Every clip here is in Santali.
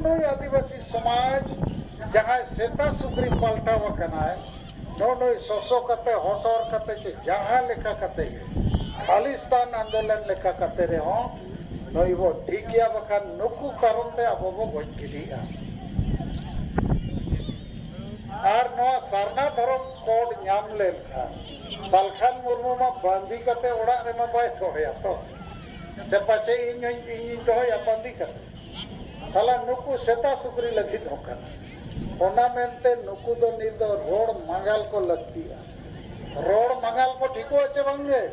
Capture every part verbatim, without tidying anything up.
ᱱᱩᱭ ᱟᱹᱫᱤᱵᱟᱹᱥᱤ ᱥᱚᱢᱟᱡᱽ ᱡᱟᱦᱟᱸᱭ ᱥᱮᱛᱟ ᱥᱩᱠᱨᱤ ᱯᱟᱞᱴᱟᱣ ᱟᱠᱟᱱᱟᱭ, ᱱᱚᱜᱼᱚ ᱱᱩᱭ ᱥᱚᱥᱚ ᱠᱟᱛᱮ, ᱦᱚᱴᱚᱨ ᱠᱟᱛᱮ ᱪᱮ ᱡᱟᱦᱟᱸ ᱞᱮᱠᱟ ᱠᱟᱛᱮ ᱜᱮ ᱠᱷᱟᱞᱤᱥᱛᱟᱱ ᱟᱱᱫᱳᱞᱚᱱ ᱞᱮᱠᱟ ᱠᱟᱛᱮ ᱨᱮᱦᱚᱸ ᱱᱩᱭ ᱵᱚ ᱴᱷᱤᱠ ᱜᱮᱭᱟ, ᱵᱟᱠᱷᱟᱱ ᱱᱩᱠᱩ ᱠᱟᱨᱚᱱ ᱛᱮ ᱟᱵᱚ ᱵᱚ ᱜᱚᱡ ᱜᱤᱰᱤᱜᱼᱟ᱾ ᱟᱨ ᱱᱚᱣᱟ ᱥᱟᱨᱱᱟ ᱫᱷᱚᱨᱚᱢ ᱠᱳᱰ ᱧᱟᱢ ᱞᱮᱱᱠᱷᱟᱱ ᱥᱟᱞᱠᱷᱟᱱ ᱢᱩᱨᱢᱩ ᱢᱟ ᱵᱟᱸᱫᱤ ᱠᱟᱛᱮ ᱚᱲᱟᱜ ᱨᱮᱢᱟ ᱵᱟᱭ ᱫᱚᱦᱚᱭᱟ ᱛᱚ, ᱥᱮ ᱯᱟᱪᱮ ᱤᱧ ᱦᱚᱸᱧ, ᱤᱧᱤᱧ ᱫᱚᱦᱚᱭᱟ ᱵᱟᱸᱫᱤ ᱠᱟᱛᱮ? ᱥᱟᱞᱟ ᱱᱩᱠᱩ ᱥᱮᱛᱟ ᱥᱩᱠᱨᱤ ᱞᱟᱹᱜᱤᱫ ᱦᱚᱸ ᱠᱟᱱᱟ᱾ ᱚᱱᱟ ᱢᱮᱱᱛᱮ ᱱᱩᱠᱩ ᱫᱚ ᱱᱤᱛ ᱫᱚ ᱨᱚᱲ ᱢᱟᱸᱜᱟᱞ ᱠᱚ ᱞᱟᱹᱠᱛᱤᱜᱼᱟ᱾ ᱨᱚᱲ ᱢᱟᱸᱜᱟᱞ ᱠᱚ ᱴᱷᱤᱠᱚᱜᱼᱟ ᱪᱮ ᱵᱟᱝᱜᱮ?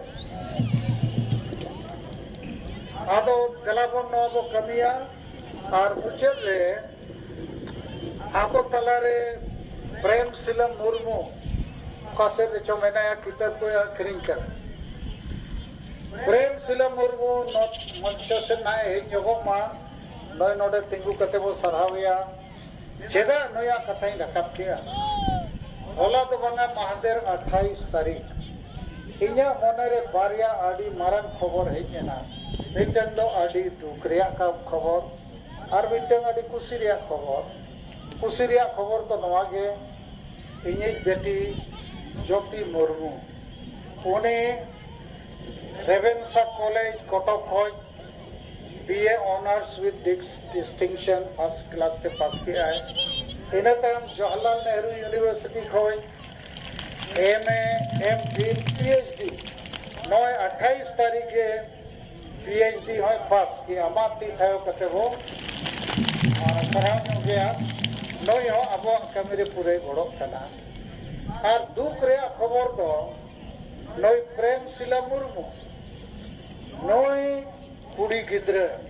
ᱟᱫᱚ ᱫᱮᱞᱟ ᱵᱚᱱ ᱱᱚᱣᱟ ᱵᱚ ᱠᱟᱹᱢᱤᱭᱟ᱾ ᱟᱨ ᱢᱩᱪᱟᱹᱫ ᱨᱮ ᱟᱵᱚ ᱛᱟᱞᱟᱨᱮ ᱯᱨᱮᱢ ᱥᱤᱞᱟ ᱢᱩᱨᱢᱩ ᱚᱠᱟ ᱥᱮᱫ ᱨᱮᱪᱚ ᱢᱮᱱᱟᱭᱟ, ᱠᱤᱛᱟᱹᱵ ᱠᱚᱭ ᱟᱹᱠᱷᱨᱤᱧ ᱠᱟᱱᱟ᱾ ᱯᱨᱮᱢ ᱥᱤᱞᱟ ᱢᱩᱨᱢᱩ ᱱᱚ-, ᱢᱚᱧᱪᱚ ᱥᱮᱫ ᱱᱟᱦᱟᱜ ᱦᱮᱡ ᱧᱚᱜᱚᱜ ᱢᱟ, ᱱᱚᱜᱼᱚᱭ ᱱᱚᱰᱮ ᱛᱤᱸᱜᱩ ᱠᱟᱛᱮ ᱵᱚ ᱥᱟᱨᱦᱟᱣᱮᱭᱟ᱾ ᱪᱮᱫᱟᱜ ᱱᱩᱭᱟᱜ ᱠᱟᱛᱷᱟᱧ ᱨᱟᱠᱟᱵ ᱠᱮᱜᱼᱟ? ᱦᱚᱞᱟ ᱫᱚ ᱵᱟᱝᱟ, ᱢᱟᱦᱫᱮᱨ ᱟᱴᱷᱟᱭᱤᱥ ᱛᱟᱹᱨᱤᱠᱷ ᱤᱧᱟᱹᱜ ᱢᱚᱱᱮᱨᱮ ᱵᱟᱨᱭᱟ ᱟᱹᱰᱤ ᱢᱟᱨᱟᱝ ᱠᱷᱚᱵᱚᱨ ᱦᱮᱡ ᱮᱱᱟ᱾ ᱢᱤᱫᱴᱟᱝ ᱫᱚ ᱟᱹᱰᱤ ᱫᱩᱠ ᱨᱮᱭᱟᱜ ᱠᱟ-, ᱠᱷᱚᱵᱚᱨ, ᱟᱨ ᱢᱤᱫᱴᱟᱝ ᱟᱹᱰᱤ ᱠᱩᱥᱤ ᱨᱮᱭᱟᱜ ᱠᱷᱚᱵᱚᱨ᱾ ᱠᱩᱥᱤ ᱨᱮᱭᱟᱜ ᱠᱷᱚᱵᱚᱨ ᱫᱚ ᱱᱚᱣᱟ ᱜᱮ, ᱤᱧᱤᱡ ᱵᱤᱴᱤ ᱡᱳᱛᱤ ᱢᱩᱨᱢᱩ, ᱩᱱᱤ ᱨᱮᱵᱷᱮᱱᱥᱟ ᱠᱚᱞᱮᱡᱽ ᱠᱚᱴᱚᱠ ᱠᱷᱚᱱ B A Honours with dis-, Distinction first class ᱛᱮ ᱯᱟᱥ ᱠᱮᱜᱼᱟᱭ᱾ ᱤᱱᱟᱹ ᱛᱟᱭᱚᱢ ᱡᱚᱣᱟᱦᱚᱨᱞᱟᱞ ᱱᱮᱦᱨᱩ ᱤᱭᱩᱱᱤᱵᱷᱟᱨᱥᱤᱴᱤ ᱠᱷᱚᱱ M A, M Phil, P H D, ᱱᱚᱜᱼᱚᱭ ᱟᱴᱷᱟᱭᱤᱥ ᱛᱟᱹᱨᱤᱠᱷ ᱜᱮ P H D ᱦᱚᱸᱭ ᱯᱟᱥ ᱠᱮᱜᱼᱟ᱾ ᱢᱟ ᱛᱤ ᱛᱷᱟᱭᱚ ᱠᱟᱛᱮ ᱵᱚ, ᱟᱨ ᱥᱟᱨᱦᱟᱣ ᱧᱚᱜ ᱜᱮᱭᱟ᱾ ᱱᱩᱭ ᱦᱚᱸ ᱟᱵᱚᱣᱟᱜ ᱠᱟᱹᱢᱤ ᱨᱮ ᱯᱩᱨᱟᱹᱭ ᱜᱚᱲᱚᱜ ᱠᱟᱱᱟ᱾ ᱟᱨ ᱫᱩᱠ ᱨᱮᱭᱟᱜ ᱠᱷᱚᱵᱚᱨ ᱫᱚ ᱱᱩᱭ ᱯᱨᱮᱢ ᱥᱤᱞᱟ ᱢᱩᱨᱢᱩ, ᱱᱩᱭ ᱠᱩᱲᱤ ᱜᱤᱫᱽᱨᱟᱹ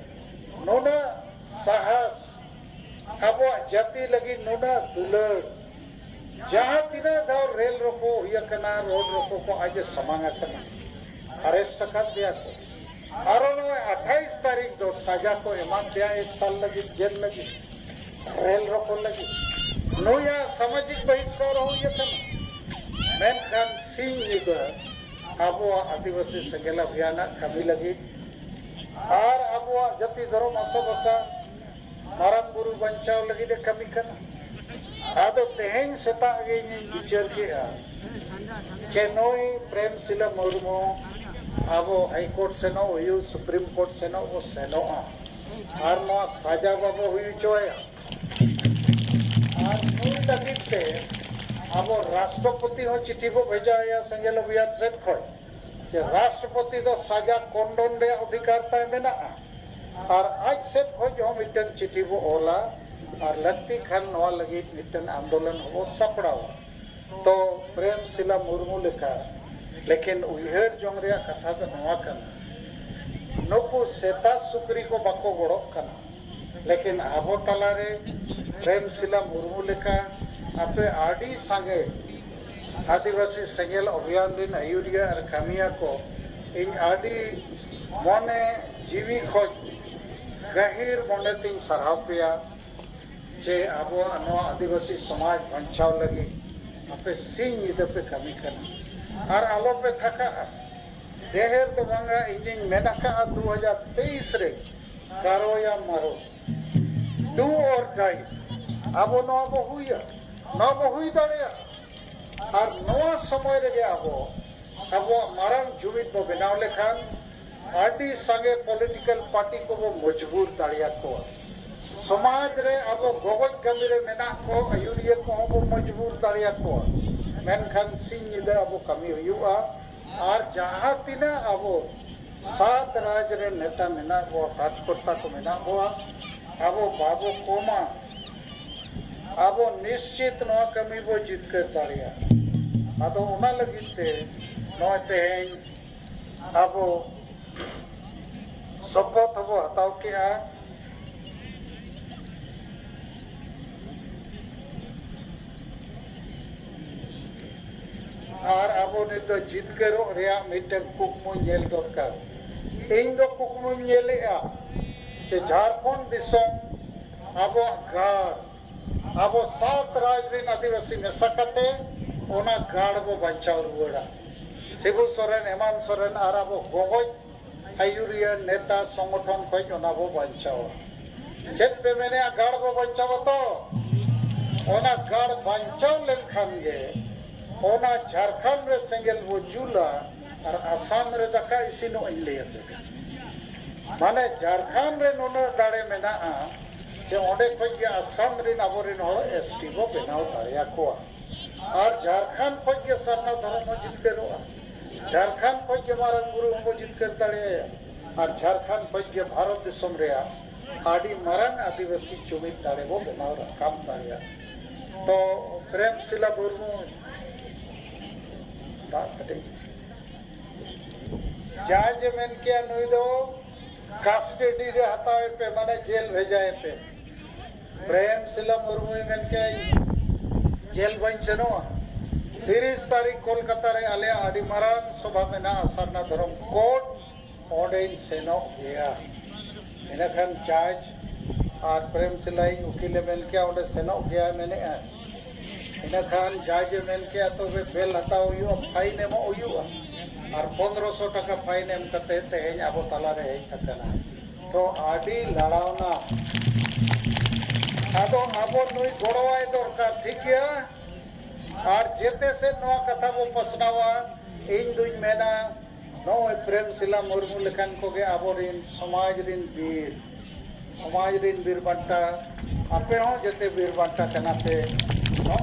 ᱱᱩᱱᱟᱹᱜ ᱥᱟᱦᱟᱥ, ᱟᱵᱚᱣᱟᱜ ᱡᱟᱹᱛᱤ ᱞᱟᱹᱜᱤᱫ ᱱᱩᱱᱟᱹᱜ ᱫᱩᱞᱟᱹᱲ, ᱡᱟᱦᱟᱸ ᱛᱤᱱᱟᱹᱜ ᱫᱷᱟᱣ ᱨᱮᱞ ᱨᱚᱯᱚ ᱦᱩᱭ ᱟᱠᱟᱱᱟ, ᱨᱳᱰ ᱨᱚᱯᱚ ᱠᱚ ᱟᱡ ᱮ ᱥᱟᱢᱟᱝ ᱟᱠᱟᱱᱟ, arrest ᱟᱠᱟᱫ ᱫᱮᱭᱟ ᱠᱚ᱾ ᱟᱨᱚ ᱱᱚᱜᱼᱚᱭ ᱟᱴᱷᱟᱭᱤᱥ ᱛᱟᱹᱨᱤᱠᱷ ᱫᱚ ᱥᱟᱡᱟ ᱠᱚ ᱮᱢᱟᱫ ᱫᱮᱭᱟ ᱮᱠ ᱥᱟᱞ ᱞᱟᱹᱜᱤᱫ ᱡᱮᱞ ᱞᱟᱹᱜᱤᱫ, ᱨᱮᱞ ᱨᱚᱯᱚ ᱞᱟᱹᱜᱤᱫ᱾ ᱱᱩᱭᱟᱜ ᱥᱟᱢᱟᱡᱤᱠ ᱵᱟᱹᱦᱤᱥᱠᱟᱨ ᱦᱚᱸ ᱦᱩᱭ ᱟᱠᱟᱱᱟ᱾ ᱢᱮᱱᱠᱷᱟᱱ ᱥᱤᱧ ᱧᱤᱫᱟᱹ ᱟᱵᱚᱣᱟᱜ ᱟᱹᱫᱤᱵᱟᱹᱥᱤ ᱥᱮᱸᱜᱮᱞ ᱚᱵᱷᱤᱭᱟᱱᱟᱜ ᱠᱟᱹᱢᱤ ᱞᱟᱹᱜᱤᱫ ᱟᱨ ᱟᱵᱚᱣᱟᱜ ᱡᱟᱹᱛᱤ ᱫᱷᱚᱨᱚᱢ ᱟᱥᱟ ᱵᱷᱟᱥᱟ ᱢᱟᱨᱟᱝ ᱵᱩᱨᱩ ᱵᱟᱧᱪᱟᱣ ᱞᱟᱹᱜᱤᱫ ᱮ ᱠᱟᱹᱢᱤ ᱠᱟᱱᱟ᱾ ᱟᱫᱚ ᱛᱮᱦᱮᱧ ᱥᱮᱛᱟᱜ ᱜᱮ ᱤᱧᱤᱧ ᱵᱤᱪᱟᱹᱨ ᱠᱮᱜᱼᱟ ᱡᱮ ᱱᱩᱭ ᱯᱨᱮᱢ ᱥᱤᱞᱟ ᱢᱩᱨᱢᱩ ᱟᱵᱚ ᱦᱟᱭ ᱠᱳᱨᱴ ᱥᱮᱱᱚᱜ ᱦᱩᱭᱩᱜ, ᱥᱩᱯᱨᱤᱢ ᱠᱳᱨᱴ ᱥᱮᱱᱚᱜ ᱵᱚ ᱥᱮᱱᱚᱜᱼᱟ, ᱟᱨ ᱱᱚᱣᱟ ᱥᱟᱡᱟ ᱵᱟᱵᱚ ᱦᱩᱭ ᱦᱚᱪᱚᱣᱟᱭᱟ᱾ ᱟᱨ ᱱᱩᱭ ᱞᱟᱹᱜᱤᱫ ᱛᱮ ᱟᱵᱚ ᱨᱟᱥᱴᱨᱚᱯᱚᱛᱤ ᱦᱚᱸ ᱪᱤᱴᱷᱤ ᱵᱚ ᱵᱷᱮᱡᱟᱣᱟᱭᱟ ᱥᱮᱸᱜᱮᱞ ᱚᱵᱷᱤᱭᱟᱱ ᱥᱮᱫ ᱠᱷᱚᱱ, ᱡᱮ ᱨᱟᱥᱴᱨᱚᱯᱚᱛᱤ ᱫᱚ ᱥᱟᱡᱟ ᱠᱚᱱᱰᱚᱱ ᱨᱮᱭᱟᱜ ᱚᱫᱷᱤᱠᱟᱨ ᱛᱟᱭ ᱢᱮᱱᱟᱜᱼᱟ᱾ ᱟᱨ ᱟᱡ ᱥᱮᱫ ᱠᱷᱚᱱ ᱦᱚᱸ ᱢᱤᱫᱴᱟᱝ ᱪᱤᱴᱷᱤ ᱵᱚ ᱚᱞᱟ, ᱟᱨ ᱞᱟᱹᱠᱛᱤ ᱠᱷᱟᱱ ᱱᱚᱣᱟ ᱞᱟᱹᱜᱤᱫ ᱢᱤᱫᱴᱟᱝ ᱟᱱᱫᱳᱞᱚᱱ ᱦᱚᱸᱵᱚ ᱥᱟᱯᱲᱟᱣᱟ᱾ ᱛᱚ ᱯᱨᱮᱢ ᱥᱤᱞᱟ ᱢᱩᱨᱢᱩ ᱞᱮᱠᱟ, ᱞᱮᱠᱤᱱ ᱩᱭᱦᱟᱹᱨ ᱡᱚᱝ ᱨᱮᱭᱟᱜ ᱠᱟᱛᱷᱟ ᱫᱚ ᱱᱚᱣᱟ ᱠᱟᱱᱟ, ᱱᱩᱠᱩ ᱥᱮᱛᱟ ᱥᱩᱠᱨᱤ ᱠᱚ ᱵᱟᱠᱚ ᱜᱚᱲᱚᱜ ᱠᱟᱱᱟ, ᱞᱮᱠᱤᱱ ᱟᱵᱚ ᱛᱟᱞᱟᱨᱮ ᱯᱨᱮᱢ ᱥᱤᱞᱟ ᱢᱩᱨᱢᱩ ᱞᱮᱠᱟ ᱟᱯᱮ ᱟᱹᱰᱤ ᱥᱟᱸᱜᱮ ᱟᱹᱫᱤᱵᱟᱹᱥᱤ ᱥᱮᱸᱜᱮᱞ ᱚᱵᱷᱤᱭᱟᱱ ᱨᱤᱱ ᱟᱹᱭᱩᱨᱤᱭᱟᱹ ᱟᱨ ᱠᱟᱹᱢᱤᱭᱟᱹ ᱠᱚ, ᱤᱧ ᱟᱹᱰᱤ ᱢᱚᱱᱮ ᱡᱤᱣᱤ ᱠᱷᱚᱱ ᱜᱟᱹᱦᱤᱨ ᱢᱚᱱᱮ ᱛᱤᱧ ᱥᱟᱨᱦᱟᱣ ᱯᱮᱭᱟ ᱡᱮ ᱟᱵᱚᱣᱟᱜ ᱱᱚᱣᱟ ᱟᱹᱫᱤᱵᱟᱹᱥᱤ ᱥᱚᱢᱟᱡᱽ ᱵᱟᱧᱪᱟᱣ ᱞᱟᱹᱜᱤᱫ ᱟᱯᱮ ᱥᱤᱧ ᱧᱤᱫᱟᱹ ᱯᱮ ᱠᱟᱹᱢᱤ ᱠᱟᱱᱟ᱾ ᱟᱨ ᱟᱞᱚᱯᱮ ᱛᱷᱟᱠᱟᱜᱼᱟ, ᱰᱷᱮᱨ ᱫᱚ ᱵᱟᱝᱟ, ᱤᱧᱤᱧ ᱢᱮᱱ ᱟᱠᱟᱫᱼᱟ ᱫᱩ ᱦᱟᱡᱟᱨ ᱛᱮᱭᱤᱥ ᱨᱮ ᱠᱟᱨᱚᱭᱟ ᱢᱟᱨᱚ, do or die᱾ ᱟᱵᱚ ᱱᱚᱣᱟ ᱵᱚ ᱦᱩᱭᱟ, ᱱᱚᱣᱟ ᱵᱚ ᱦᱩᱭ ᱫᱟᱲᱮᱭᱟᱜᱼᱟ᱾ ᱟᱨ ᱱᱚᱣᱟ ᱥᱚᱢᱚᱭ ᱨᱮᱜᱮ ᱟᱵᱚ ᱟᱵᱚᱣᱟᱜ ᱢᱟᱨᱟᱝ ᱡᱩᱢᱤᱫ ᱵᱚ ᱵᱮᱱᱟᱣ ᱞᱮᱠᱷᱟᱱ ᱟᱹᱰᱤ ᱥᱟᱸᱜᱮ ᱯᱚᱞᱤᱴᱤᱠᱟᱞ ᱯᱟᱨᱴᱤ ᱠᱚᱵᱚ ᱢᱚᱡᱽᱵᱩᱨ ᱫᱟᱲᱮᱭᱟᱠᱚᱣᱟ᱾ ᱥᱚᱢᱟᱡᱽ ᱨᱮ ᱟᱵᱚ ᱜᱚᱜᱚᱡ ᱠᱟᱹᱢᱤ ᱨᱮ ᱢᱮᱱᱟᱜ ᱠᱚ ᱟᱹᱭᱩᱨᱤᱭᱟᱹ ᱠᱚᱦᱚᱸ ᱵᱚ ᱢᱚᱡᱽᱵᱩᱨ ᱫᱟᱲᱮᱭᱟᱠᱚᱣᱟ᱾ ᱢᱮᱱᱠᱷᱟᱱ ᱥᱤᱧ ᱧᱤᱫᱟᱹ ᱟᱵᱚ ᱠᱟᱹᱢᱤ ᱦᱩᱭᱩᱜᱼᱟ᱾ ᱟᱨ ᱡᱟᱦᱟᱸ ᱛᱤᱱᱟᱹᱜ ᱟᱵᱚ ᱥᱟᱛ ᱨᱟᱡᱽ ᱨᱮ ᱱᱮᱛᱟ ᱢᱮᱱᱟᱜ ᱵᱚᱣᱟ, ᱠᱟᱨᱡᱽᱠᱚᱨᱛᱟ ᱠᱚ ᱢᱮᱱᱟᱜ ᱵᱚᱣᱟ, ᱟᱵᱚ ᱵᱟᱵᱚ ᱠᱚᱢᱟ, ᱟᱵᱚ ᱱᱤᱥᱪᱤᱛ ᱱᱚᱣᱟ ᱠᱟᱹᱢᱤ ᱵᱚ ᱡᱤᱛᱠᱟᱹᱨ ᱫᱟᱲᱮᱭᱟᱜᱼᱟ᱾ ᱟᱫᱚ ᱚᱱᱟ ᱞᱟᱹᱜᱤᱫ ᱛᱮ ᱱᱚᱜᱼᱚᱭ ᱛᱮᱦᱮᱧ ᱟᱵᱚ ᱥᱚᱯᱚᱛ ᱦᱚᱸᱵᱚ ᱦᱟᱛᱟᱣ ᱠᱮᱜᱼᱟ᱾ ᱟᱨ ᱟᱵᱚ ᱱᱤᱛ ᱫᱚ ᱡᱤᱛᱠᱟᱹᱨᱚᱜ ᱨᱮᱭᱟᱜ ᱢᱤᱫᱴᱟᱝ ᱠᱩᱠᱢᱩ ᱧᱮᱞ ᱫᱚᱨᱠᱟᱨ᱾ ᱤᱧ ᱫᱚ ᱠᱩᱠᱢᱩᱧ ᱧᱮᱞᱮᱜᱼᱟ ᱡᱮ ᱡᱷᱟᱲᱠᱷᱚᱸᱰ ᱫᱤᱥᱚᱢ ᱟᱵᱚᱣᱟᱜ ᱜᱟᱲ, ᱟᱵᱚ ᱥᱟᱛ ᱨᱟᱡᱽ ᱨᱮᱱ ᱟᱹᱫᱤᱵᱟᱹᱥᱤ ᱢᱮᱥᱟ ᱠᱟᱛᱮ ᱚᱱᱟ ᱜᱟᱲ ᱵᱚ ᱵᱟᱧᱪᱟᱣ ᱨᱩᱣᱟᱹᱲᱟ᱾ ᱥᱤᱵᱩ ᱥᱚᱨᱮᱱ, ᱦᱮᱢᱟᱱᱛ ᱥᱚᱨᱮᱱ ᱟᱨ ᱟᱵᱚ ᱜᱚᱜᱚᱡ ᱟᱹᱭᱩᱨᱤᱭᱟᱹ ᱱᱮᱛᱟ ᱥᱚᱝᱜᱚᱴᱷᱚᱱ ᱠᱷᱚᱱ ᱚᱱᱟ ᱵᱚ ᱵᱟᱧᱪᱟᱣᱟ᱾ ᱪᱮᱫ ᱯᱮ ᱢᱮᱱᱮᱜᱼᱟ? ᱜᱟᱲ ᱵᱚ ᱵᱟᱧᱪᱟᱣᱟ ᱛᱚ? ᱚᱱᱟ ᱜᱟᱲ ᱵᱟᱧᱪᱟᱣ ᱞᱮᱱᱠᱷᱟᱱ ᱜᱮ ᱚᱱᱟ ᱡᱷᱟᱲᱠᱷᱚᱸᱰ ᱨᱮ ᱥᱮᱸᱜᱮᱞ ᱵᱚ ᱡᱩᱞᱟ ᱟᱨ ᱟᱥᱟᱢ ᱨᱮ ᱫᱟᱠᱟ ᱤᱥᱤᱱᱚᱜ ᱤᱧ ᱞᱟᱹᱭ ᱟᱯᱮ ᱠᱟᱱᱟ᱾ ᱢᱟᱱᱮ ᱡᱷᱟᱲᱠᱷᱚᱸᱰ ᱨᱮ ᱱᱩᱱᱟᱹᱜ ᱫᱟᱲᱮ ᱢᱮᱱᱟᱜᱼᱟ ᱡᱮ ᱚᱸᱰᱮ ᱠᱷᱚᱡ ᱜᱮ ᱟᱥᱟᱢ ᱨᱮᱱ ᱟᱵᱚᱨᱮᱱ ᱦᱚᱲ ᱮᱥ ᱴᱤ ᱵᱚ ᱵᱮᱱᱟᱣ ᱫᱟᱲᱮᱭᱟᱠᱚᱣᱟ᱾ ᱟᱨ ᱡᱷᱟᱲᱠᱷᱚᱸᱰ ᱠᱷᱚᱡ ᱜᱮ ᱥᱟᱨᱱᱟ ᱫᱷᱚᱨᱚᱢ ᱦᱚᱸ ᱡᱤᱛᱠᱟᱹᱨᱚᱜᱼᱟ᱾ ᱡᱷᱟᱲᱠᱷᱚᱸᱰ ᱠᱷᱚᱡ ᱜᱮ ᱢᱟᱨᱟᱝ ᱵᱩᱨᱩ ᱦᱚᱸᱵᱚ ᱡᱤᱛᱠᱟᱹᱨ ᱫᱟᱲᱮᱭᱟᱭᱟ᱾ ᱟᱨ ᱡᱷᱟᱲᱠᱷᱚᱸᱰ ᱠᱷᱚᱡ ᱜᱮ ᱵᱷᱟᱨᱚᱛ ᱫᱤᱥᱚᱢ ᱨᱮᱭᱟᱜ ᱟᱹᱰᱤ ᱢᱟᱨᱟᱝ ᱟᱹᱫᱤᱵᱟᱹᱥᱤ ᱡᱩᱢᱤᱫ ᱫᱟᱲᱮ ᱵᱚ ᱵᱮᱱᱟᱣ ᱨᱟᱠᱟᱵ ᱫᱟᱲᱮᱭᱟᱜᱼᱟ᱾ ᱛᱚ ᱯᱨᱮᱢ ᱥᱤᱞᱟ ᱢᱩᱨᱢᱩ ᱫᱟᱜ ᱠᱟᱹᱴᱤᱡ ᱡᱟᱭ ᱡᱮ ᱢᱮᱱ ᱠᱮᱭᱟ, ᱱᱩᱭ ᱫᱚ ᱠᱟᱥᱴᱚᱰᱤ ᱨᱮ ᱦᱟᱛᱟᱣᱮ ᱯᱮ, ᱢᱟᱱᱮ ᱡᱮᱞ ᱵᱷᱮᱡᱟᱭᱮ ᱯᱮ᱾ ᱯᱨᱮᱢ ᱥᱤᱞᱟ ᱢᱩᱨᱢᱩᱭ ᱢᱮᱱ ᱠᱮᱭᱟ, "ᱤᱧ ᱡᱮᱞ ᱵᱟᱹᱧ ᱥᱮᱱᱚᱜᱼᱟ, ᱛᱤᱨᱤᱥ ᱛᱟᱹᱨᱤᱠᱷ ᱠᱳᱞᱠᱟᱛᱟ ᱨᱮ ᱟᱞᱮᱭᱟᱜ ᱟᱹᱰᱤ ᱢᱟᱨᱟᱝ ᱥᱚᱵᱷᱟ ᱢᱮᱱᱟᱜᱼᱟ, ᱥᱟᱨᱱᱟ ᱫᱷᱚᱨᱚᱢ ᱠᱳᱰ, ᱚᱸᱰᱮᱧ ᱥᱮᱱᱚᱜ ᱜᱮᱭᱟ᱾" ᱤᱱᱟᱹᱠᱷᱟᱱ ᱡᱟᱡᱽ ᱟᱨ ᱯᱨᱮᱢ ᱥᱤᱞᱟᱭᱤᱡ ᱩᱠᱤᱞᱮ ᱢᱮᱱ ᱠᱮᱭᱟ, "ᱚᱸᱰᱮ ᱥᱮᱱᱚᱜ ᱜᱮᱭᱟ" ᱢᱮᱱᱮᱜᱼᱟ᱾ ᱤᱱᱟᱹᱠᱷᱟᱱ ᱡᱟᱡᱽ ᱮ ᱢᱮᱱ ᱠᱮᱜᱼᱟ, "ᱛᱚᱵᱮ ᱵᱮᱞ ᱦᱟᱛᱟᱣ ᱦᱩᱭᱩᱜᱼᱟ, ᱯᱷᱟᱭᱤᱱ ᱮᱢᱚᱜ ᱦᱩᱭᱩᱜᱼᱟ, ᱟᱨ ᱯᱚᱱᱫᱽᱨᱚᱥᱚ ᱴᱟᱠᱟ ᱯᱷᱟᱭᱤᱱ ᱮᱢ ᱠᱟᱛᱮ ᱛᱮᱦᱮᱧ ᱟᱵᱚ ᱛᱟᱞᱟᱨᱮ ᱦᱮᱡ ᱟᱠᱟᱱᱟ᱾" ᱛᱚ ᱟᱹᱰᱤ ᱞᱟᱲᱟᱣᱱᱟ᱾ ᱟᱫᱚ ᱟᱵᱚ ᱱᱩᱭ ᱜᱚᱲᱚᱣᱟᱭ ᱫᱚᱨᱠᱟᱨ, ᱴᱷᱤᱠ ᱜᱮᱭᱟ᱾ ᱟᱨ ᱡᱮᱛᱮ ᱥᱮᱫ ᱱᱚᱣᱟ ᱠᱟᱛᱷᱟ ᱵᱚ ᱯᱟᱥᱱᱟᱣᱟ᱾ ᱤᱧ ᱫᱩᱧ ᱢᱮᱱᱟ, ᱱᱚᱜᱼᱚᱭ ᱯᱨᱮᱢ ᱥᱤᱞᱟ ᱢᱩᱨᱢᱩ ᱞᱮᱠᱟᱱ ᱠᱚᱜᱮ ᱟᱵᱚᱨᱮᱱ ᱥᱚᱢᱟᱡᱽ ᱨᱮᱱ ᱵᱤᱨ, ᱥᱚᱢᱟᱡᱽ ᱨᱮᱱ ᱵᱤᱨ ᱵᱟᱱᱴᱟ, ᱟᱯᱮ ᱦᱚᱸ ᱡᱮᱛᱮ ᱵᱤᱨ ᱵᱟᱱᱴᱟ ᱠᱟᱱᱟ ᱯᱮ᱾ ᱱᱚᱜᱼᱚᱭ